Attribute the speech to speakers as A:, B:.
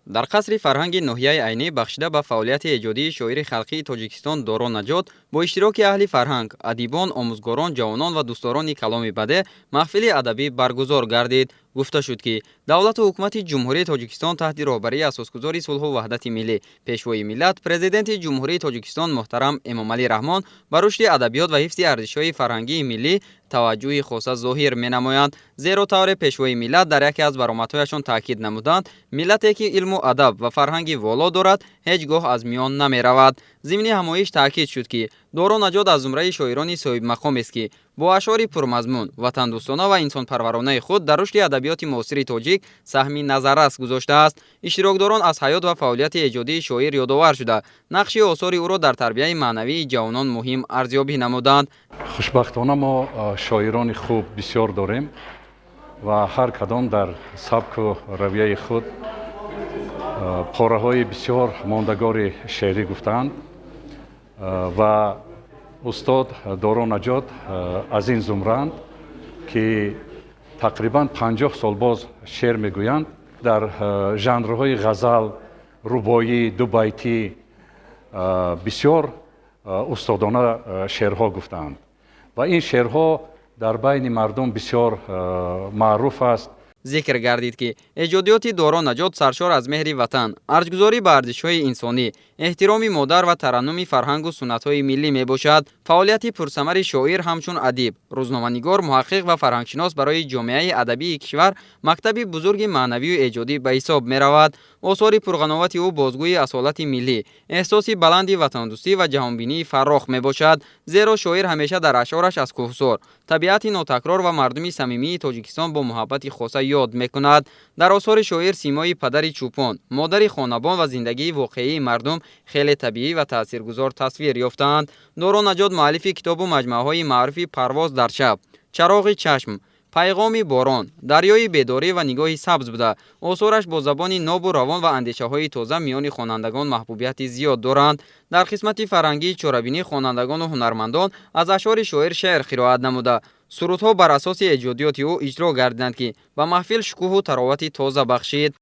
A: Дар қасри фарҳанги ноҳияи Айнӣ бахшида ба фаъолияти эҷодии шоири халқии Тоҷикистон Доро Наҷот бо иштироки аҳли фарҳанг, адибон, омӯзгорон, ҷавонон ва дӯстдорони каломи бадеъ маҳфили адабӣ баргузор гардид. Гуфта шуд, ки давлату ҳукумати Ҷумҳурии Тоҷикистон таҳти роҳбарии асосгузори сулҳу ваҳдати миллӣ, Пешвои миллат, Президенти Ҷумҳурии Тоҷикистон муҳтарам Эмомалӣ Раҳмон ба рушди адабиёт ва ҳифзи арзишҳои фарҳангии миллӣ таваҷҷӯҳи хоса зоҳир менамоянд. Зеро тавре Пешвои миллат дар яке аз баромадҳояшон таъкид намуданд, миллате, ки илму адаб ва фарҳанги воло дорад, ҳеҷ гоҳ аз миён намеравад. Зимни ҳамоиш таъкид шуд, ки Доро Наҷот аз зумраи шоирони соҳибмақомест, ки бо ашъори пурмазмун, ватандӯстона ва инсонпарваронаи худ дар рушди адабиёти муосири тоҷик саҳми назаррас гузоштааст. Иштирокдорон аз ҳаёт ва фаъолияти эҷодии шоир ёдовар шуда, нақши осори ӯро дар тарбияи маънавии ҷавонон муҳим арзёбӣ намуданд.
B: Хушбахтона, мо шоирони хуб бисёр дорем ва ҳар кадом дар сабку равияи худ пораҳои бисёр мондагори шеърӣ гуфтаанд ва устод Доро Наҷот аз ин зумраанд, ки тақрибан 50 сол боз шеър мегӯянд дар жанрҳои ғазал, рубоӣ, дубайтӣ бисёр устодона шеърҳо гуфтаанд ва ин шеърҳо дар байни мардум бисёр маъруф аст.
A: Зикр гардид, ки эҷодиёти Доро Наҷот саршор аз меҳри ватан, арҷгузорӣ ба арзишҳои инсонӣ, эҳтироми модар ва тараннуми фарҳангу суннатҳои миллӣ мебошад. Фаъолияти пурсамари шоир ҳамчун адиб, рӯзноманигор, муҳаққиқ ва фарҳангшинос барои ҷомеаи адабии кишвар мактаби бузурги маънавию эҷодӣ ба ҳисоб меравад. Осори пурғановати ӯ бозгӯи асолати миллӣ, эҳсоси баланди ватандӯстӣ ва ҷаҳонбинии фаррох мебошад. Зеро шоир ҳамеша дар ашъораш аз кӯҳсор, табиати нотакрор ва мардуми самимии Тоҷикистон бо муҳаббати хоса ёд мекунад. Дар осори шоир симои падари чӯпон, модари хонабон ва зиндагии воқеии мардум хеле табиӣ ва таъсиргузор тасвир ёфтаанд. Доро Наҷот муаллифи китобу маҷмӯаҳои маъруфи «Парвоз дар шаб», «Чароғи чашм», «Пайғоми борон», «Дарёи бедорӣ» ва «Нигоҳи сабз» буда, осораш бо забони нобу равон ва андешаҳои тоза миёни хонандагон маҳбубияти зиёд доранд. Дар қисмати фарҳангии чорабинӣ хонандагону ҳунармандон аз ашъори шоир шеър қироат намуда, сурудҳо бар асоси эҷодиёти ӯ иҷро гардиданд, ки ба маҳфил шукӯҳу таровати тоза бахшид.